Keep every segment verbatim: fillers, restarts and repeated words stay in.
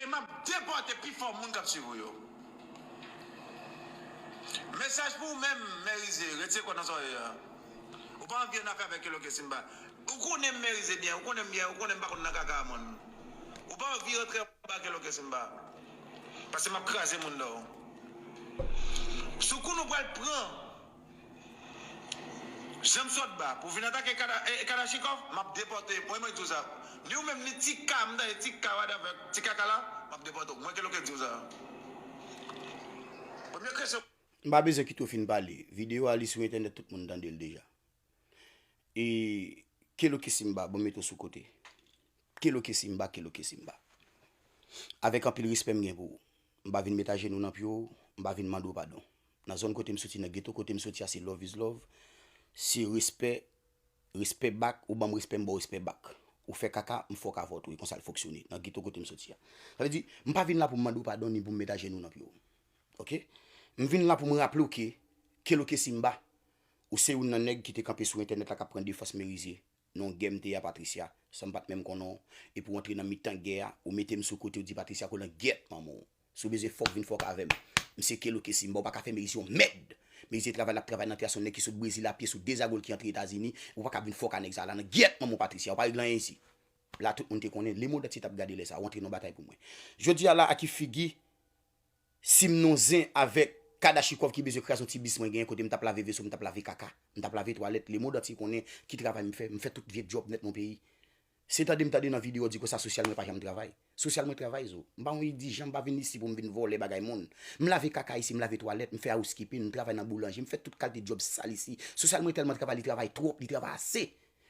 M ap depòte pifò moun k ap swiv ou yo. Mesaj pou ou menm, Merize, retire kò nan zòrèy la. Ou pa anvi annafè avèk Keloke Simba. Ou konnen m Merize byen, ou konnen m byen, ou konnen m pa konn nan kaka a moun. Ou pa anvi rantre anba Keloke Simba. Paske m ap kraze moun dan w. Sou kou nou pral pran Janm sot ba pou vin atake Kada, eh, Kadachikov, m ap depòte. Mwen, mwen di w sa. Ni ou menm, ni Tika, m tande Tika, whatever, Ti Kaka la, m ap depòte w. Mwen, Keloke di w sa. Premye kesyon. M pa bezwen kite w fin pale. Videyo a li sou entènèt, tout moun tande l deja. E Keloke Simba, bon, mete w sou kote. Keloke Simba, Keloke Simba. Avèk anpil respè m gen pou ou. M pa vin met ajenou nan pye w, m pa vin mande w padon. Nan zòn kote m soti, nan geto kote m soti a, se love is love. Se respè, respè back, ou ban m respè, m ba w respè back. Ou fè kaka, m fè w kaka avè w tou, e konsa l fonksyone, nan geto kote m soti a. Sa vle di, m pa vin la pou m mande w padon, ni pou m met ajenou nan pye w. Oke? M vin la pou m raple w ke, Keloke Simba, ou se youn nan nèg ki te kanpe sou entènèt la k ap pran defans Merize. Nan yon gè m te ye a Patricia, san m pa t menm konnen w, epi w antre nan mitan gè a, ou mete m sou kote, ou di Patricia Colin gyèt manman w. Si w bezwen fò w vin fòk avè m. M se Keloke Simba, ou pa ka fè Merize yon mèd. Merize travay l ap travay nan tè a, se yon nèg ki sot Brezil a pye sou deza goal ki antre Etazini, ou pa ka vin fòk a nèg sa la nan gyèt manman w Patricia, ou pa regle anyen isi. La tout moun te konnen, Lemo Dantye t ap gade lè sa, ou antre nan batay pou mwen. Jodi a la, a ki figi, si m nan zen avèk Kadachikov ki bezwen kraze yon ti bis mwen genyen kote m t ap lave veso, m t ap lave kaka, m t ap lave twalèt, Lemo Dantye konnen ki travay m fè, m fè tout vye djòb nèt nan peyi. Se tande m tande nan videyo w di konsa sosyal mwen pa janm travay. Sosyal mwen travay zo. M pa yon idijan, m pa vin isi pou m vin vòlè bagay moun. M lave kaka isi, m lave twalèt, m fè housekeeping, m travay nan boulanje, m fè tout kalite djòb sal isi. Sosyal mwen tèlman travay, li travay twòp, li travay ase.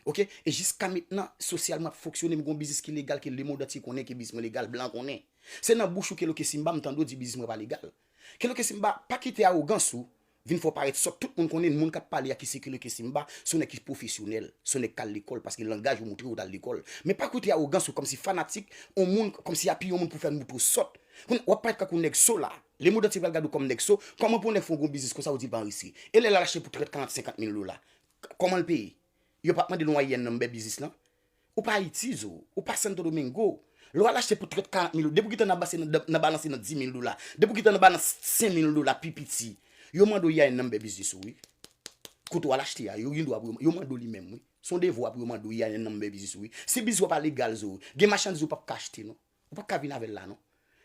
Oke? E jiska mentnan, sosyal mwen ap fonksyone, m gen yon biznis ki legal, ke lemonn antye konnen ke biznis mwen legal, blan konnen. Se nan bouch ou Keloke Simba m tande w di biznis mwen pa legal. Keloke Simba, pa kite awogans ou vin fè w parèt sòt. Tout moun konnen moun k ap pale a ki se Keloke Simba, se yon nèg ki pwofesyonèl, se yon nèg k al lekòl, paske langaj ou montre w t al lekòl. Men pa kite awogans ou kòmsi fanatik, yon moun, kòmsi apiye yon moun pou fè montre w sòt. Kounye a w ap parèt tankou nèg so la. Lemonn antye pral gade w kòm nèg so. Kòman pou yon nèg fè yon gwo biznis konsa ou di l pa anrejistre? E lè l al achte pou trant, karant, senkant mil dola? Kòman l peye? Yo p ap mande l yon I N number biznis lan? Ou pa Ayiti, zo. Ou pa Santo Domingo. Lè w al achte pou trant, karant mil, depi w gentan nan balanse nan, nan balanse nan di mil dola, depi w gentan nan balanse senk mil dola pi piti, yo mande w I N number biznis ou, wi. Kote w al achte a, yo gen dwa pou yo, yo mande w li menm, wi. Se yon devwa pou yo mande w I N number biznis ou, wi. Si biznis ou pa legal, zo, gen machandiz ou p ap ka achte, non. Ou p ap ka vin avè l la, non.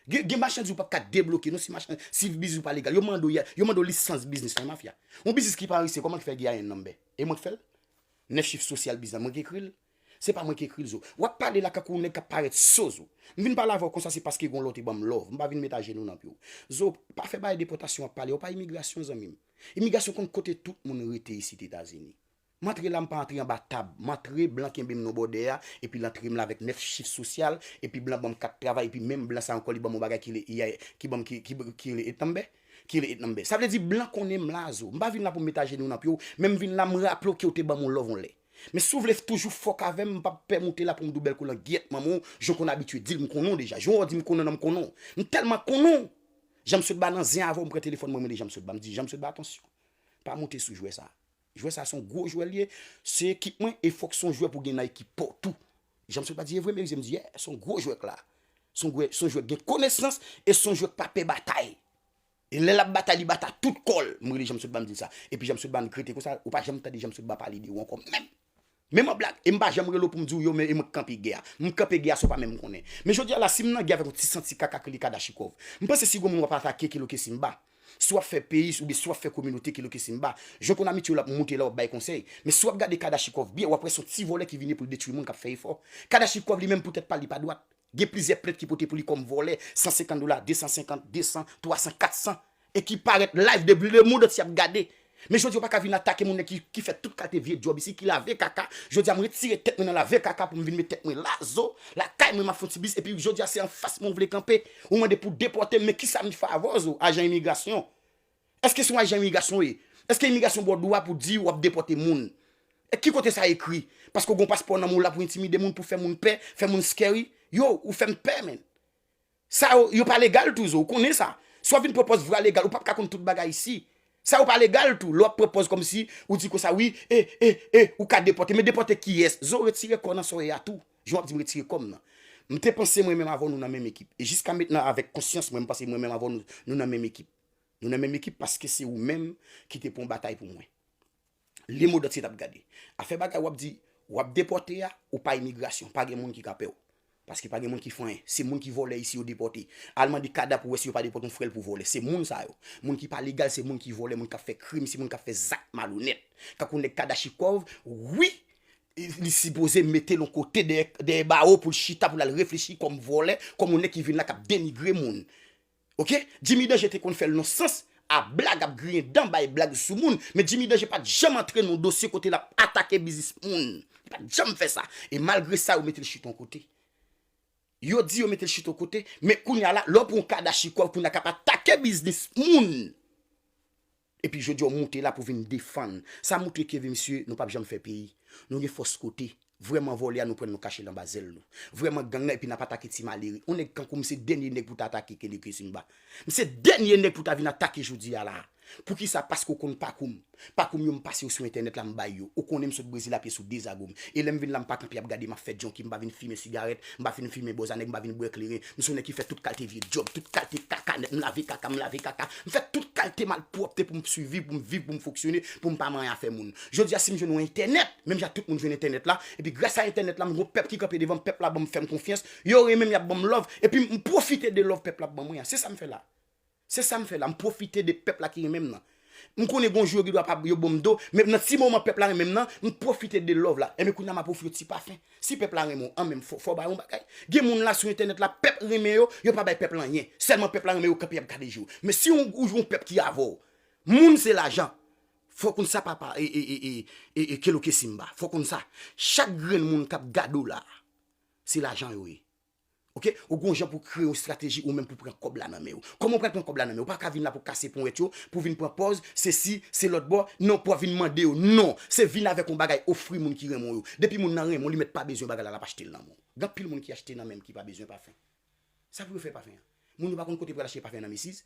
Gen, gen machandiz ou p ap ka debloke, non, si machandiz, si biznis ou pa legal. Yo mande w, yo mande w lisans biznis lan, mafya. Yon biznis ki pa anrejistre, kòman l fè gen I N number? E mwen k fè l? Nèf chif sosyal biznis lan, mwen k ekri l? Se pa mwen k ekri l, zo. W ap pale la kankou yon nèg k ap parèt so, zo. M vin pale avè w konsa, se paske gen yon lè w te ban m love. M pa vin met ajenou nan pye w. Zo, pa fè bagay depòtasyon w ap pale, w pa imigrasyon, zanmi m. Imigrasyon konn kote tout moun rete isit Etazini. M antre la, m pa antre anba tab. M antre, blan kenbe m nan bòdè a, epi l antre m la avèk nèf chif sosyal, epi blan ban m kat travay, epi menm blan sa ankò, li ban m yon bagay ki rele I R, ki ban m, ki, ki, ki rele I N number, ki rele I N number. Sa vle di blan konnen m la, zo. M pa vin la pou m met ajenou nan pye w, men m vin la, m raple w ke w te ban m yon love yon lè. Men si w vle toujou fòk avè m, m p ap pè moute la pou m di w bèl kou lan gyèt manman w, jan w konn abitye di l, m konnen w deja. Jan w di m konnen w nan, m konnen w. M tèlman konnen w. Jan m sot ba nan zen avè w, m pran telefòn mwen, m rele Jan m sot ba, m di, Jan m sot ba, atansyon. Pa moute sou jwè sa. Jwè sa se yon gwo jwè l ye, se ekip mwen, e fòk se yon jwè pou gen nan ekip pa w tou. Jan m sot ba di, e vre, Merize? M di, yeah, se yon gwo jwè k la. Se yon jwè, se yon jwè k gen konesans, e se yon jwè k pa pè batay. E lè l ap batay, li batay tout kò l. M rele Jan m sot ba, m di l sa. Epi Jan m sot ba, n rete konsa, ou pa janm tande Jan m sot ba pale de ou ankò menm. Menm an blag, e m pa janm rele w pou m di w yo, men e mwen k kanpe gè a. M kanpe gè a san w pa menm konnen. Men jodi a la, si m nan gè avèk yon ti santi kaka ki rele Kadachikov, m panse si gon moun w ap atake Keloke Simba, si w ap fè peyi, oubyen si w ap fè kominote Keloke Simba, jan w konn abitye w la pou moute la, w ap bay konsèy. Men si w ap gade Kadachikov byen, w ap wè se yon ti vòlè ki vini pou l detwi moun k ap fè efò. Kadachikov li menm poutèt pa l, li pa dwat. Gen plizyè plent ki pote pou li kòm vòlè, san senkant dola, de san senkant, de san, twa san, kat san, e ki parèt live depi lemonn antye ap gade. Men jodi a, w pa ka vin atake moun nèg ki, ki fè tout kalite vye djòb isi, ki lave kaka. Jodi a, m retire tèt mwen nan lave kaka pou m vin met tèt mwen la, zo, lakay mwen, m ap fè yon ti biznis, epi jodi a, se anfas mwen w vle kanpe. Ou mande pou depòte m, men kisa m fè avè w, zo, ajan imigrasyon? Èske se yon ajan imigrasyon w ye? Èske imigrasyon ba w dwa pou di w ap depòte moun? E ki kote sa ekri? Paske w gen yon paspò nan men w la pou entimide moun, pou fè moun pè, fè moun scary? Yo, ou fè m pè, man. Sa yo, yo pa legal tou, zo, ou konnen sa. Si w ap vin pran pòz vwa legal, ou p ap ka konn tout bagay isi. Sa yo pa legal tou. Lè w ap pran pòz kòmsi, ou di konsa, wi, e, e, e, ou ka depòte. Men depòte kiyès? Zo, retire kò w nan sa w ye a tou. Jan w ap di m retire kò m nan. M te panse mwen menm avè w nou nan menm ekip. E jiska mentnan avèk konsyans mwen, m panse mwen menm avè w nou, nou nan menm ekip. Nou nan menm ekip paske se ou menm ki te pran batay pou mwen. Le mond antye t ap gade. Afè bagay w ap di, w ap depòte a, ou pa imigrasyon, pa gen moun ki ka pè w. Paske pa gen moun ki fè anyen. Se moun ki vòlè isi yo depòte. Al mande kada pou wè si yo pa depòte yon frè l pou vòlè. Se moun sa yo. Moun ki pa legal, se moun ki vòlè, moun k ap fè krim, se moun k ap fè zak malonèt. Kankou nèg Kadachikòv, wi, li sipoze mete l yon kote dèyè, dèyè bawo pou l chita, pou l al reflechi kòm vòlè, kòm yon nèg ki vin la k ap denigre moun. Oke? Jimmy Danje te konn fè l nan sans, a blag, ap griyen dan, bay blag sou moun, men Jimmy Danje pa t janm antre nan yon dosye kote l ap atake biznis moun. Li pa t janm fè sa. E malgre sa, yo mete l chita yon kote. Yo di yo mete l chita yon kote, men kounye a la, lè w pran yon Kadachikòv kounye a k ap atake biznis moun. Epi jodi a w moute la pou vin defann. Sa montre ke, mesye, nou p ap janm fè peyi. Nou gen fòs kote. Vrèman vòlè a, nou pran l, nou kache l anba zèl nou. Vrèman gang nan, epi n ap atake ti malere. Yon nèg kankou m se dènye nèg pou ta atake Kenny Simba. M se dènye nèg pou ta vin atake jodi a la. Poukisa? Paske w konn pakou m. Pakou m yo m pase yo sou entènèt la, m bay yo. Ou konnen m sot Brezil a pye sou de zago m. E lè m vin la, m pa kanpe ap gade, m ap fè djonki, m pa vin fimen sigarèt, m pa vin fimen bòzanèg, m pa vin bwè kleren. M se yon nèg ki fè tout kalte vye djòb, tout kalte kaka nèt. M lave kaka, m lave kaka. M fè tout kalte malpwòpte pou m siviv, pou m viv, pou m fonksyone, pou m pa manyen afè moun. Jodi a, si m jwenn yon entènèt, menm jan tout moun jwenn entènèt la, epi gras a entènèt la, m gon pèp ki kanpe devan m, pèp la ban m, fè m konfyans, yo renmen m, y ap ban m love, epi m pwofite de love pèp la ap ban mwen an. Se sa m fè la. Se sa m fè la, m pwofite de pèp la ki renmen m nan. M konnen gon jou yo gen dwa pa yo ban m do, men nan ti moman pèp la renmen m nan, m pwofite de love la. Enben kounye a m ap ofri yo ti pafen. Si pèp la renmen w, an menm fò, fò w ba yo yon bagay. Gen moun la sou entènèt la, pèp renmen yo, yo pa bay pèp la anyen. Sèlman pèp la renmen yo kanpe y ap gade je w. Men si yon, ou yon pèp ki avè w, moun se lajan. Fò w konn sa papa e, e, e, e, e, e Kelo Kesimba. Fò w konn sa. Chak grenn moun k ap gade w la, se lajan yo ye. Oke? Ou gon jan pou kreye yon estrateji ou menm pou pran kòb la nan men yo. Kòman w pral pran kòb la nan men yo? Ou pa ka vin la pou kase ponyèt yo, pou vin pran pòz, sesi, se lòt bò. Non, pou w ap vin mande yo. Non. Se vin avèk yon bagay, ofri moun ki renmen w yo. Depi moun nan renmen w, li mèt pa bezwen bagay la, l ap achte l nan men w. Gen anpil moun ki achte nan men m ki pa bezwen pafen. Sa pou yo fè pafen an? Moun yo pa konn kote pou al achte pafen nan Macy's.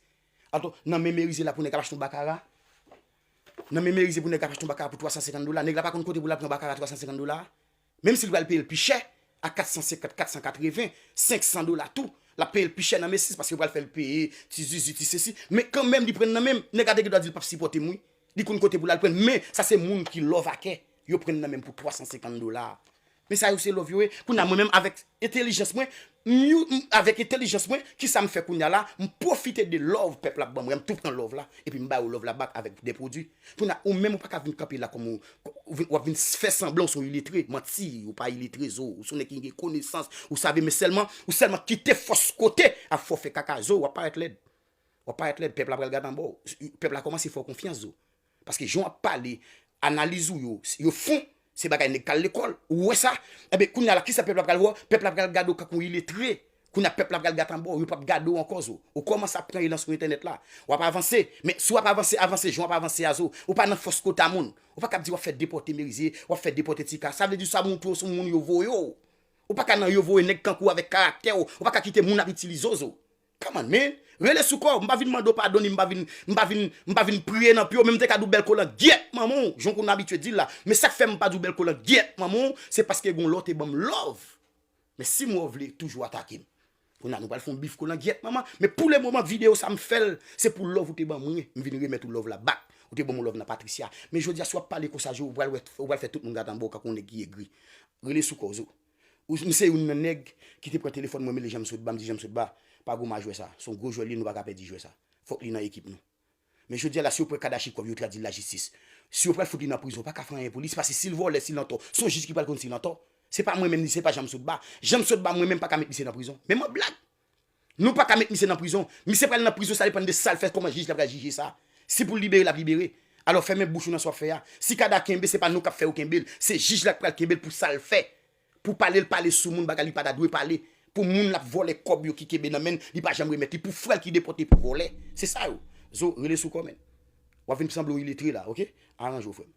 Atò, nan men Merize la pou nèg ap achte yon bakara. Nan men Merize pou nèg ap achte yon bakara pou twa san senkant dola. Nèg la pa konn kote pou l al pran bakara twa san senkant dola. Menm si l pral peye l pi chè, a kat san senkant, kat san katreven, senk san dola tou, l ap peye l pi chè nan Macy's paske yo pral fè l peye ti zizi, ti sesi. Men kanmenm, li pran nan men m. Nèg la te gen dwa di l p ap sipòte m, wi. Li konn kote pou l al pran l. Men, sa se moun ki love a kè. Yo pran l nan men m pou twa san senkant dola. Men sa yo se love yo ye. Kounye a mwen menm avèk entèlijans mwen, m, m, avèk entèlijans mwen, kisa m fè kounye a la? M pwofite de love pèp la ap ban mwen, m tou pran love la, epi m ba yo love la back avèk de pwodui. Kounye a ou menm ou pa ka vin kanpe la kòm ou, ou vin, w ap vin fè sanblan ou se yon iletre, manti, ou pa iletre zo, ou se yon nèg ki gen konesans, ou save, men sèlman, ou sèlman kite fòs kote ap fè w fè kaka zo, w ap parèt lèd. W ap parèt lèd, pèp la pral gade anba w. Pèp la kòmanse fè w konfyans zo. Paske jan w ap pale, analiz ou yo, yo fon, se bagay nèg k al lekòl. Ou wè sa? Enben, kounye a la, kisa pèp la pral wè w? Pèp la pral gade w kankou yon iletre. Kounye a, pèp la pral gade anba w, yo p ap gade w ankò zo. Ou kòmanse ap pran elan sou entènèt la. W ap avanse. Men si w ap avanse, avanse jan w ap avanse a zo. Ou pa nan fòs kote a moun. Ou pa ka ap di w ap fè depòte Merize, w ap fè depòte Tika. Sa vle di sa montre w se yon moun yo voye w. Ou pa ka nan yo voye nèg kankou w avèk karaktè w. Ou pa ka kite moun ap itilize w zo. Come on, man. Rele sou kò w. M pa vin mande w padon, ni m pa vin, m pa vin, m pa vin priye nan pye w, men m te ka di w bèl kolangyèt manman w, jan w konn abitye di l la. Men sa k fè m pa di w bèl kolangyèt manman w, se paske gon lè w te ban m love. Men si m wè w vle toujou atake m. Kounye a, nou pral fè yon bif kolangyèt manman. Men pou le moman, videyo sa m fè l, se pou love ou te ban mwen, m vin remèt ou love la back. Ou te ban m love nan Patricia. Men jodi a, si w ap pale konsa, je w, ou pral wè, ou pral fè tout moun gade anba w kankou yon nèg ki egri. Rele sou kò w zo. Ou, m se youn nan nèg ki te pran telefòn mwen, m rele Jean Sotba, m di Jean Sotba, pa gwo ma jwè sa. Se yon gwo jwè li ye, nou pa ka pèdi jwè sa. Fòk li nan ekip nou. Men jodi a la, si yo pran Kadachikòv, yo tradi l lajistis. Si yo pral fout li nan prizon, pa ka fè anyen pou li, se paske si l vòlè, si l antò, se yon jij ki pral konn si l antò. Se pa mwen menm, ni se pa Jean Sotba. Jean Sotba, mwen menm, pa ka met misye nan prizon. Menm an blag. Nou pa ka met misye nan prizon. Misye pral nan prizon, sa depann de sa l fè, kòman jij la pral jije sa. Si pou l libere, l ap libere. Alò, fèmen bouch ou nan sa w ap fè a. Si kada kenbe, se pa nou k ap fè yo kenbe l. Se jij la k pral kenbe l pou sa l fè. Pou pale, l pale sou moun, bagay li pa ta dwe pale. Pou moun l ap vòlè kòb yo ki kenbe nan men l, li pa janm remèt li. Pou frè l ki depòte pou vòlè. Se sa yo. Zo, rele sou kò, man. W ap vin sanble yon iletre la, oke? Aranje w, frè m.